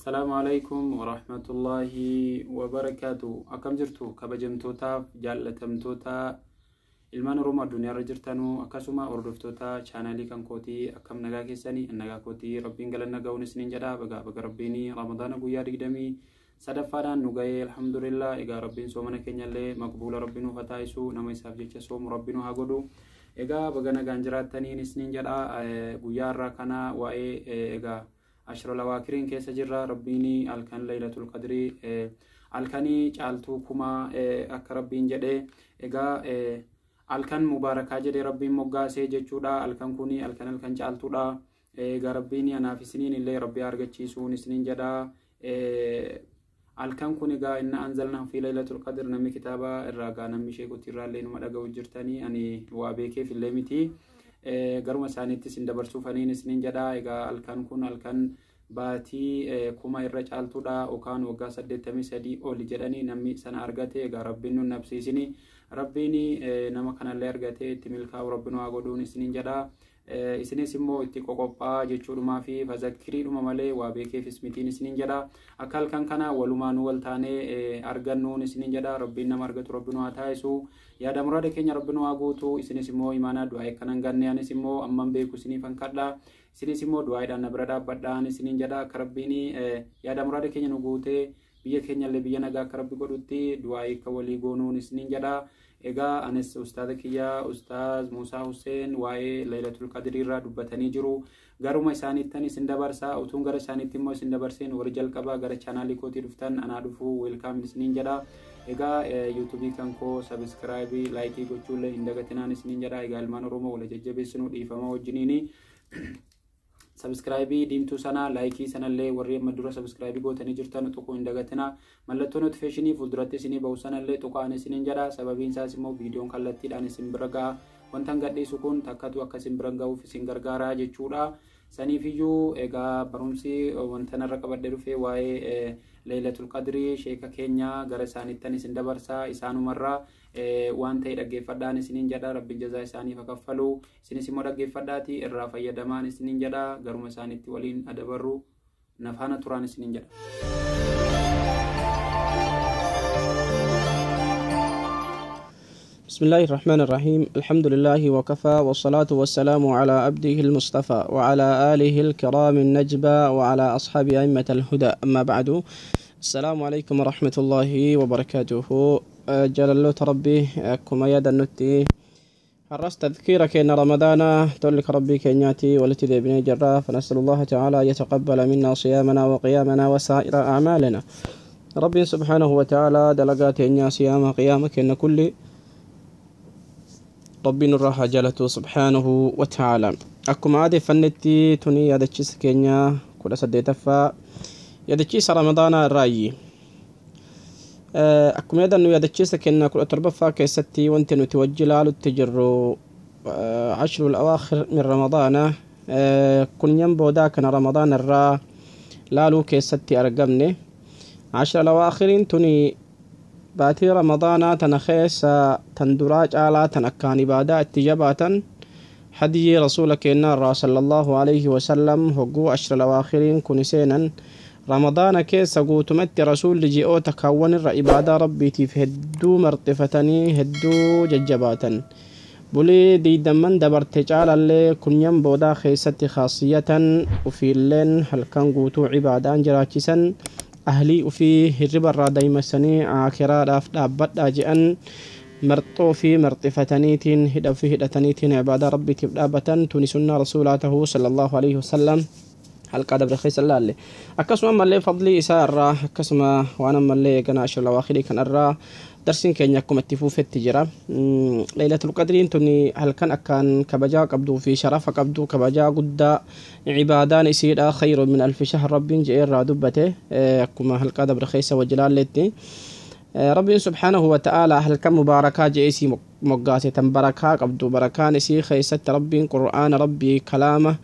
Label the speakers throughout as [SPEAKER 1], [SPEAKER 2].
[SPEAKER 1] Salaamu alaikum warahmatullaahi wabarakaatu. Akkam jirtu kabajamtootaaf jaallatamtoota ilmaan Oromoo addunyaarra jirtanuu, akkasuma hordoftoota chaanaalii kan kootii, akkam nagaa keessanii? Nagaa kootii, Rabbiin galanna ga'uun isiniin jedha. Baga baga Rabbiin Ramadaana guyyaa 23ffaadhaan nu ga'ee, alhamdulillah. Egaa Rabbiin soomana keenyallee maqbuula Rabbi nuuf haa taasisu, nama isaaf jecha soomu Rabbi nu haa godhu. Egaa baga nagaan jiraattaniin isiniin jedha. Guyyaa har'aa kana waa'ee egaa ashra lawaakiriin keessa jirra. Rabbiin halkan Laylatul Qadrii, halkanii caaltuu kumaa akka Rabbiin jedhee, egaa halkan mubaarakaa jedhee Rabbiin moggaasee jechuudha. Halkan kun halkan caaltuudha. Egaa Rabbiin anaaf isiniin illee Rabbi argachiisuun isiniin jedha. Halkan kun egaa inna anzalnaa fi Laylatul Qadr, namni kitaaba irraa gaa namni sheekutti irraa illee numa dhaga'u jirtanii, ani waa beekeef illee miti. Garuma isaaniitti isin dabarsuufaniin isiniin jedha. Egaa halkan kun halkan baatii 1000 irra caaltuudha, yookaan waggaa 83 oli jedhanii. Namni sana argate egaa Rabbiin nun nabsiisini. Rabbiin nama kanallee argate itti milkaa'u Rabbi nu haa godhuun isiniin jedha. Isinis immoo itti qoqophaa jechuudhumaa fi fazakkiriidhuma malee waa beekeefis mitiin isiniin jedha. Akka halkan kana walumaanuu wal taanee argannuun isiniin jedha. Rabbiin nama argatu Rabbi nu haa taasisu. Yaada muraada keenya Rabbi nu haa guutu. Isinis immoo imaanaa du'aa akkanan ganne, anis immoo amman beeku isiniif kadha. Isinis immoo du'aadhaan na bira dhaabbadhaan isiniin jedha. Akka Rabbiin yaada muraada keenya nu guutee, biyya keenyallee biyya nagaa akka Rabbi godhutti du'aa akka walii goonuun isiniin jedha. Egaa anis ustaaza kiyya Ustaaz Muusaa Hussein waa'ee Laylatul Qadrii irraa dubbatanii jiru. Garuma isaaniittan isin dabarsa. Utuun gara isaaniitti immoo isin dabarseen, warri jalqabaa gara chaanaalii kootii dhuftan anaa dhufu, welcome isiniin jedha. Egaa yuutuubii kan koo subscribe, like gochuullee hin dagatinaan isiniin jedha. Egaa ilmaan Oromoo wal jajjabeessinuu, dhiifama wajjiniini. Subscribe diimtuu sana, like sanallee warri amma dura subscribe gootanii jirtan tuquu hin dagatinaa. Mallattoo notification fuulduratti isinii bahu sanallee tuqaan isiniin jedha. Sababiin isaas immoo viidiyoon kallattiidhaan isin bira ga'a. Wanta gadhiisu kun takkatu akka isin bira gahuuf isin gargaara jechuudha. Saniifiyyuu egaa barumsi wanta narra qabadhee dhufe waa'ee Laylatul Qadrii sheeka keenya gara isaaniittan isin dabarsa. Isaanumarraa waan ta'e dhaggeeffadhaan isiniin jedha. Rabbiin jazaa isaaniif haa kaffalu. Isinis immoo dhaggeeffadhaati irraa fayyadamaan isiniin jedha. Garuma isaaniitti waliin adabarru, nafaana turaan isiniin jedha.
[SPEAKER 2] بسم الله الرحمن الرحيم، الحمد لله وكفى، والصلاة والسلام على عبده المصطفى وعلى آله الكرام النجبى وعلى أصحاب أئمة الهدى، أما بعد، السلام عليكم ورحمة الله وبركاته. جلالة ربي كما يد النتي حرست تذكيرك إن رمضان تلك ربي كينياتي والتي ذي جرا، فنسأل الله تعالى يتقبل منا صيامنا وقيامنا وسائر أعمالنا. ربي سبحانه وتعالى دلقات إن صيام قيامك إن كل ربي نراها جلته سبحانه وتعالى. أكما عادي فنتي توني يادتشيس كينيا كل سديتفا يادتشيس رمضان الرأي. أكما يدا إنه يادتشيس كينيا كل تربفا كيستي وانت نتوجل على التجر عشر الأواخر من رمضان. كن ينبو داكن رمضان الرا لالو كيستي أرقمني عشر الأواخرين توني baatii Ramadaanaa tana keessa tan duraa caalaa tan akkaan ibaadaa itti jabaatan. Hadiyii rasuula keenyaa irraa sallallahu alaihi wasallam hogguu ashra lawaakhiriin kun seenan Ramadaana keessa guutumatti rasuulli ji'oota kaawwan irra ibaadaa Rabbiitiif hedduu marxifatanii hedduu jajjabaatan. Bulii 20n dabarte caalallee kunyan boodaa keessatti khaasiyatan ufiilleen halkan guutuu ibaadaan jiraachisan, ahlii ufii hirriba irraa daa'imasanii akiraadhaaf dhaabbadhaa je'an, marxoo fi marxifataniitiin hidha ofii hidhataniitiin ibaadaa Rabbiitiif dhaabbatan. Tuni sunnaa rasuulaa tahuu sallallahu alaihi wasallam halqaa dabre keessa laalle. Akkasuma ammallee fadlii isaa irraa, akkasuma waan ammallee eegana ashra lawaakirii kan irraa darsiin keenya akkuma itti fuufetti jira. Laylatul Qadriin tuni halkan akkaan kabajaa qabduu fi sharafa qabdu, kabajaa guddaa, ibaadaan isiidha khayru min alfi shahr Rabbiin je'ee irraa dubbate. Akkuma halqaa dabre keessa wajji laalletti, Rabbiin subhaanahu wa ta'aalaa halkan mubaarakaa je'ee isii moggaase, tan barakaa qabdu. Barakaan isii keessatti Rabbiin Qur'aana Rabbii kalaama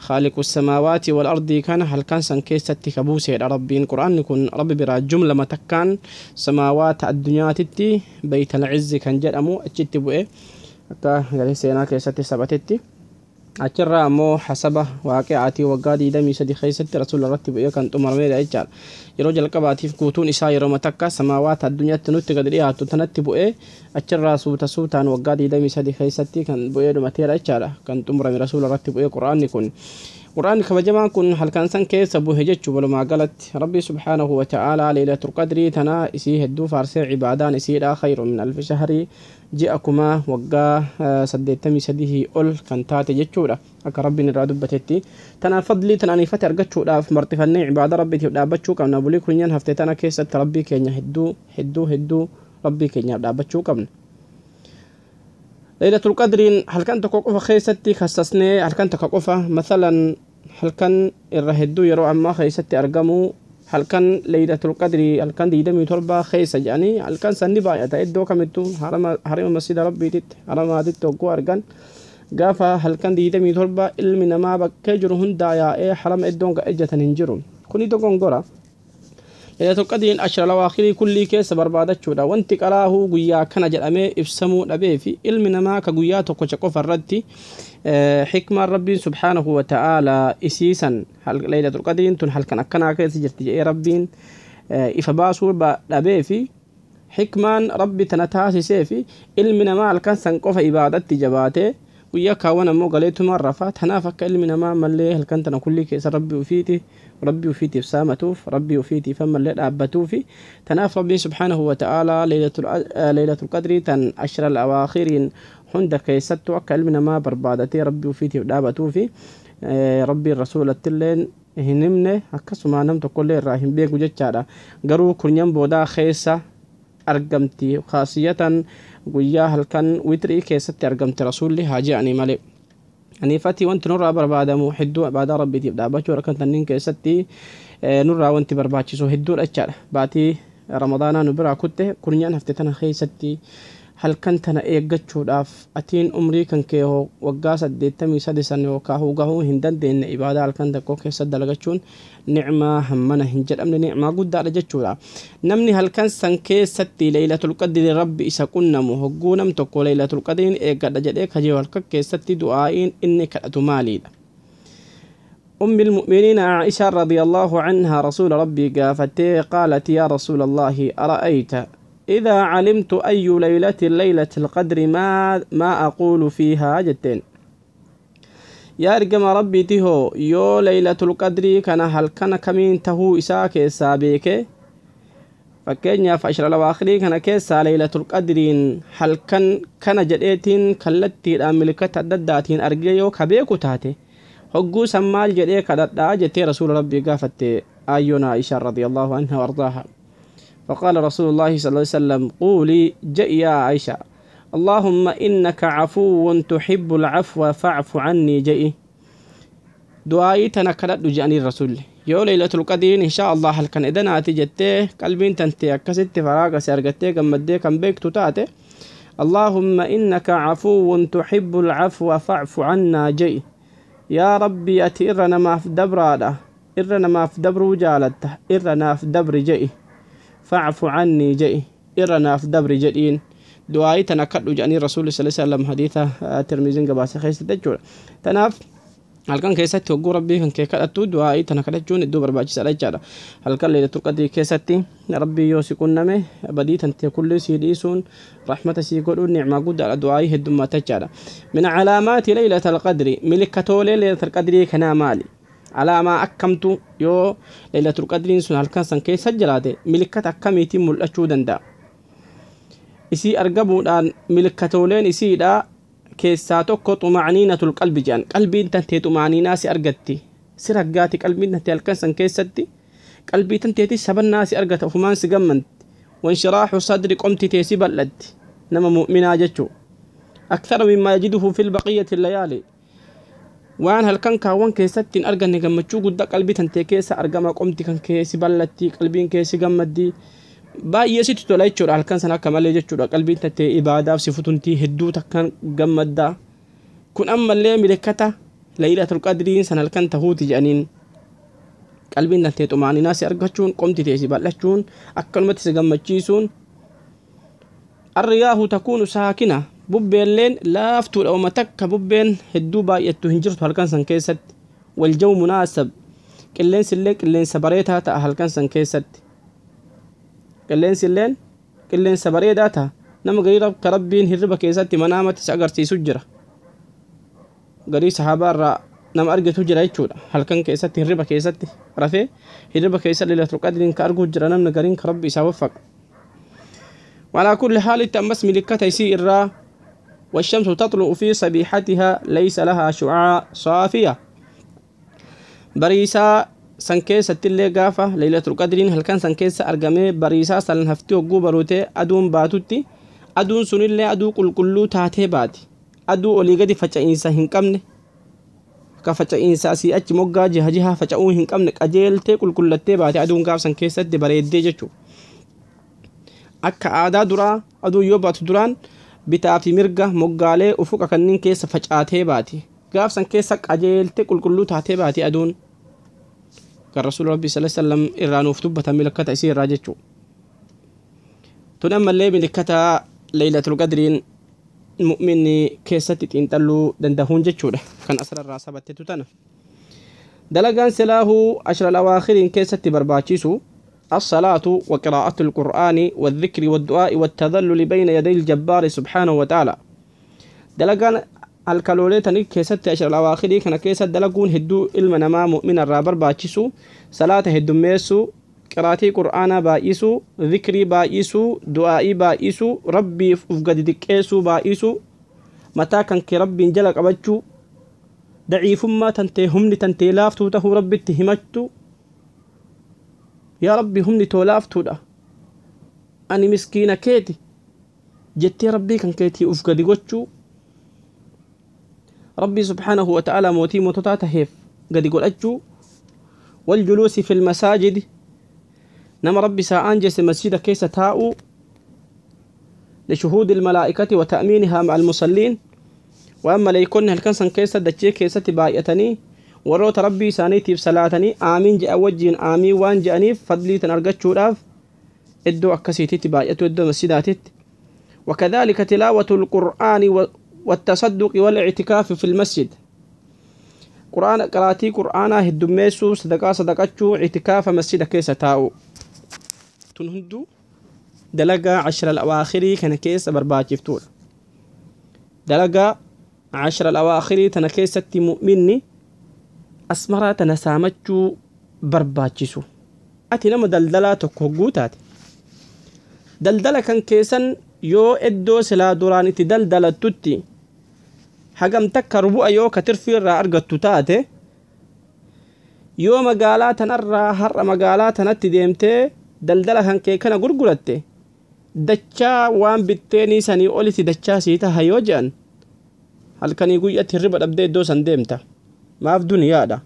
[SPEAKER 2] خالق السماوات والأرض كان هل كان سن كيستي كبوسي ربين. قرآن يكون ربي برا جملة ما تكان سماوات الدنيا تتي بيت العز كان جد أمو أتشتي بوئي حتى قال سينا كيستي سبتتي. Achirraa ammoo hasaba waaqicaatii waggaa 23 keessatti rasuula irratti bu'ee kan xumurameedha jechaadha. Yeroo jalqabaatiif guutuun isaa yeroo takka samaawaata addunyaatti nutti gadi dhiyaatu tanatti bu'ee achirraa suuta suutaan waggaa 23 keessatti kan bu'ee dhumateera jechaadha. Kan xumurame rasuula irratti bu'ee quraanni kun. Quraanni kabajamaan kun halkan san keessa buhe jechuu walumaa galatti Rabbi subhaanahu wa ta'aalaa leelatul qadrii tana isii hedduu faarsee cibaadaan isiidha khayru min alfi shahrii ji'a kumaa waggaa 83 ol kan taate jechuudha akka Rabbiin irraa dubbatetti. Tanaaf fadlii tana aniifate argachuudhaaf marxifannee cibaada Rabbiitiif dhaabbachuu qabna. Bulii kunyan hafte tana keessatti Rabbii keenya hedduu hedduu hedduu Rabbii keenyaaf dhaabbachuu qabna. Lailatul qadriin halkan tokko qofa keessatti kassasnee halkan tokko qofa masalan halkan irra hedduu yeroo ammaa keessatti argamu halkan Lailatul qadrii halkan 27 keessa jedhanii halkan san ni baay'ata iddoo kamittuu harama masjida Rabbiititti haramaatitti hogguu argan gaafa halkan 27 ilmi namaa bakkee jiru hundaa yaa'ee harama iddoon ka ejjatan hin jiru kuni dogongora. Lailatul qadriin ashra lawaakhirii kullii keessa barbaadachuudha. Wanti qaraahuu guyyaa kana jedhamee ibsamuu dhabee fi ilmi namaa ka guyyaa tokkocha qofa irratti xikmaan Rabbiin subhaanahu wa ta'aalaa isiisan Lailatul qadriin tun halkan akkanaa keessa jirti jedhee Rabbiin ifa baasuu dhabee fi xikmaan Rabbi tana taasisee fi ilmi namaa halkan san qofa ibaadatti jabaatee guyyaa kaawwan ammoo galeetumaan rafaa. Tanaaf akka ilmi namaa mallee halkan tana kullii keessa Rabbi ufiitiif saamatuuf Rabbi ufiitiif ammallee dhaabbatuufi tanaaf Rabbiin subhaanahu wa ta'aalaa Lailatul qadrii tan ashra alawaakhiriin hunda keessattuu akka ilmi namaa barbaadatee Rabbi ufiitiif dhaabatuufi Rabbiin rasuulattilleen hin himne akkasuma nam tokkollee irraa hin beeku jechaadha. Garuu kurnyan boodaa keessa argamti kaasiyatan guyyaa halkan witrii keessatti argamti rasuulli haa je'anii malee. Aniifati wanti nurraa barbaadamu hedduu ibaadaa Rabbiitiif dhaabbachuu halkan tanniin keessatti nurraa wanti barbaachisu hedduudha jechaadha. Baatii Ramadaanaa nu biraa kutte kurnyaan hafte tana keessatti halkan tana eeggachuudhaaf atiin umrii kan kee waggaa 83 san yookaan gahuu hin dandeenye ibaadaa halkan tokko keessa dalagachuun nicmaa hammana hin jedhamne nicmaa guddaadha jechuudha. Namni halkan san keessatti Lailatul qadri Rabbi isa qunnamu hogguu nam tokko Lailatul qadriin eeggadha jedhee kajeelu halkan keessatti du'aa'iin inni kadhatu maaliidha? أم المؤمنين عائشة رضي الله عنها رسول ربي قافته قالت يا رسول الله أرأيت إذا علمت أي ليلة ليلة القدر ما أقول فيها جتين يا رجم ربي تهو يو ليلة القدر كان هل كان كمين تهو إساك سابيك فكين فعشر الأواخر كان كيسا ليلة القدر هل كان جديتين كلتي الأملكة الدداتين أرجيو كبيكو تاتي هجو سمال جدي كددا جتي رسول ربي قافت أينا عائشة رضي الله عنها وأرضاها. فقال رسول الله صلى الله عليه وسلم قولي جئ يا عائشة اللهم إنك عفو تحب العفو فاعف عني جئي دعائي تنكرت جاني الرسول يو ليلة القدر إن شاء الله هل كان إذا ناتجته قلبين تنتي أكست فراغ سرقته كم كم بيك تتاتي اللهم إنك عفو تحب العفو فاعف عنا جئي يا ربي أتي إرنا ما في دبر إرنا ما في دبر وجالته إرنا في دبر جئي فاعف عني جئي إرنا في دبر جئين دعائي تنكرت جاني الرسول صلى الله عليه وسلم حديثه ترمذي قباسي خيس تجور تناف halkan keessatti hogguu rabbii kan kee kadhattu du'aa'ii tana kadhachuun iddoo barbaachisaadha jechaadha. Halkan Lailatul Qadrii keessatti rabbii yoo si qunname badii tantee kulli sii dhiisuun rahmata sii godhuun nicmaa guddaadha du'aa'ii heddummaata jechaadha. Min calaamaati Lailatul Qadri milikkatoolee Lailatul Qadrii kanaa maali? Alaamaa akkamtu yoo Lailatul Qadriin sun halkan san keessa jiraate milikkata akkamiitiin mul'achuu danda'a? Isii argamuudhaan milikkatooleen isiidha keessaa tokko xuma'aniinatul qalbi jedhan qalbiin tantee xuma'aniinaa si argatti si raggaati qalbiin tantee halkan san keessatti qalbii tanteeti sabannaa si argata ofumaan si gammanti wanshiraaxu sadri qomti tee si bal'atti nama mu'minaa jechuu akthara mimmaa yajiduhu fil baqiyyati layaali waan halkan kaawwan keessatti hin arganne gammachuu guddaa qalbii tantee keessa argama qomti kan kee si bal'atti qalbiin kee si gammaddi baay'ee sitti tola jechuudha halkan sana akka malee jechuudha qalbiin tantee ibaadaaf si futuntii hedduu takkaan gammaddaa kun ammallee milikkata Lailatul Qadriin san halkan tahuuti jedhaniin qalbiin tantee xumaaninaa si argachuun qomti tee si bal'achuun akkanumatti si gammachiisuun arriyaahu takuunu saakina Bubbeelleen laaftuudha, uma takka bubbeen hedduu baay'attu hin jirtu halkan san keessatti. Waljawu munaasab, qilleensi illee qilleensa bareedaa ta'a halkan san keessatti. Qilleensi illeen qilleensa bareedaa ta'a. Nama garii ka Rabbiin hirriba keessatti manaamatti isa agarsiisu jira. Garii sahaabaa irraa nama argatu jira jechuudha. Halkan keessatti hirriba keessatti rafee hirriba keessa Lailatul Qadriin ka arguu jira namni gariin ka Rabbi isaa waffaqa. Walaa kulli haalitti ammas milikkata isii irraa والشمس تطلع في صبيحتها ليس لها شعاع صافية. Bariisaa san keessatti illee gaafa Lailatul Qadriin halkan san keessa argamee bariisaa san hafti hogguu baruutee aduun baatutti, aduun sunillee aduu qulqulluu taatee baati. Aduu olii gadi faca'iinsa hin qabne, ka faca'iinsa asii achi moggaa jiha jihaa faca'uu hin qabne, qajeeltee qulqullattee baate aduun gaaf san keessatti bareeddee jechuudha. Akka aadaa duraa aduu yoo baatu duraan bitaa fi mirga moggaalee ufuqa kanneen keessa facaatee baati. Gaaf san keessa qajeeltee qulqulluu taatee baati aduun. Kan Rasuula Rabbii sallallahu alaihi wasallam irraa nuuf dubbatan milikkata isii irraa jechuudha. Tun ammallee milikkata Lailatul Qadriin mu'minni keessatti xiinxalluu dandahuun jechuudha. Kan asirraa sabattetu tana. Dalagaan silaahuu ashra awaakhiriin keessatti barbaachisu الصلاة وقراءة القرآن والذكر والدعاء والتذلل بين يدي الجبار سبحانه وتعالى. دلقان الكالولي تنك كيست عشر الأواخر كان كيست دلقون هدو إلما نما مؤمن الرابر باتشسو، صلاة هدو ميسو، قراءة قرآن بائسو، ذكري بائسو، دعائي بائسو، ربي أفقد دكيسو بائسو، متى كان كي ربي جلق أبجو ضعيف ما تنتي همني تنتي لافتو تهو ربي اتهمتو يا ربي همني تولافتو ده أني مسكينة كيتي جتي ربي كان كيتي أفقد قتشو ربي سبحانه وتعالى موتي موتوتا تهيف قد يقول أجو. والجلوس في المساجد، نما ربي ساأنجس مسجد كيس تاؤ لشهود الملائكة وتأمينها مع المصلين. وأما ليكون هل كيس دتشي كيس بايتني وروت ربي سانيتي بصلاتني آمين جاء وجين آمين وان جاني فضلي تنرجتشو راف ادو أكسيتي تبايتو ادو مسجداتت. وكذلك تلاوة القرآن والتصدق والاعتكاف في المسجد. قرآن قراتي قرآن هدميسو صدقا صدقاتشو اعتكاف مسجد كيس تاو تنهدو دلقا 10 الأواخر كان كيس برباجفتور. دلقا 10 الأواخر تنا كيس مؤمني أسمرا تنسامتشو برباجسو. أتي نما دلدلا تكوغوتات دلدلا كان كيسا yoo iddoo silaa duraan itti daldalattutti hagam takka rubu'a yoo ka tirfii irraa argattu taate, yoo magaalaa tanarraa har'a magaalaa tanatti deemtee daldala kan kee kana gurguratte dachaa waan bitteenii sanii olitti dachaa sii taha yoo je'an halkanii guyyatti hirriba dhabdee iddoo san deemta. Maaf duniyaadha.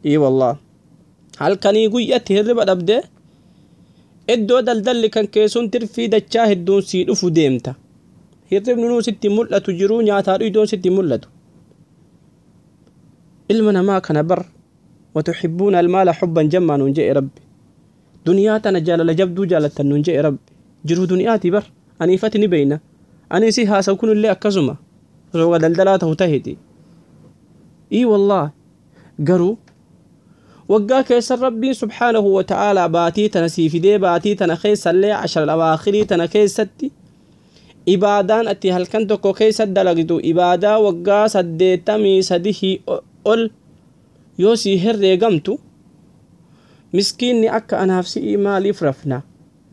[SPEAKER 2] Ii wallah halkanii guyyatti hirriba dhabdee iddoo daldalli kan keessuun tirfii dachaa hedduun sii dhufu deemta. Hirribni nuu sitti mul'atu jiruu nyaataa iddoon sitti mul'atu. Ilma namaa kana bar watuhibbuuna almaala xubban jammaa nuun je'e Rabbi. Duniyaa tana jaalala jabduu jaalattan nuun je'e Rabbi. Jiruu duniyaati bar aniifati ni beeyna. Ani si haasawu kunillee akkasuma roga daldalaa ta'u tahiti. Ii wallah garuu waggaa keessa Rabbiin subhaanahu wa ta'aalaa baatii tana sii fidee baatii tana keessallee 10 awaakhirii tana keessatti ibaadaan ati halkan tokko keessa dalagdu ibaadaa waggaa 83 ol yoo sii herreegamtu miskiinni akka anaaf si'ii maaliif rafna?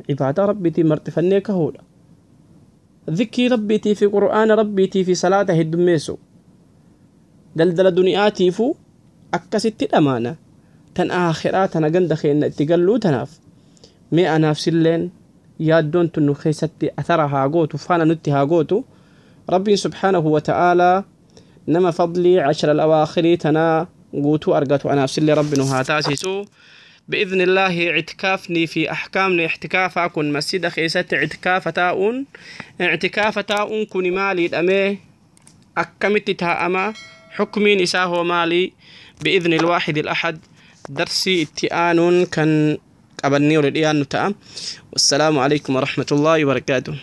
[SPEAKER 2] Ibaadaa Rabbiitii marxifannee kahuudha. Dhikrii Rabbiitii fi Qur'aana Rabbiitii fi salaata heddummeessu. Daldala duniyaatiifuu akkasitti dhamaana. Tan aakhiraa tana ganda keenna itti galluu tanaaf mee anaaf silleen yaaddoon tun nu keessatti athara haa gootu faana nutti haa gootu. Rabbiin subhaanahu wa ta'aalaa nama fadlii 10 alawaakhirii tanaa guutuu argatu anaaf sillee Rabbi nu haa taasisu. بإذن الله اعتكافني في أحكامني اعتكافا كن مسجد خيست اعتكاف تاؤن اعتكاف تاؤن كن مالي الأمي أكمت تاءما حكمي نساه مالي بإذن الواحد الأحد. درسي اتئان كان قبلني وللإيان نتأم. والسلام عليكم ورحمة الله وبركاته.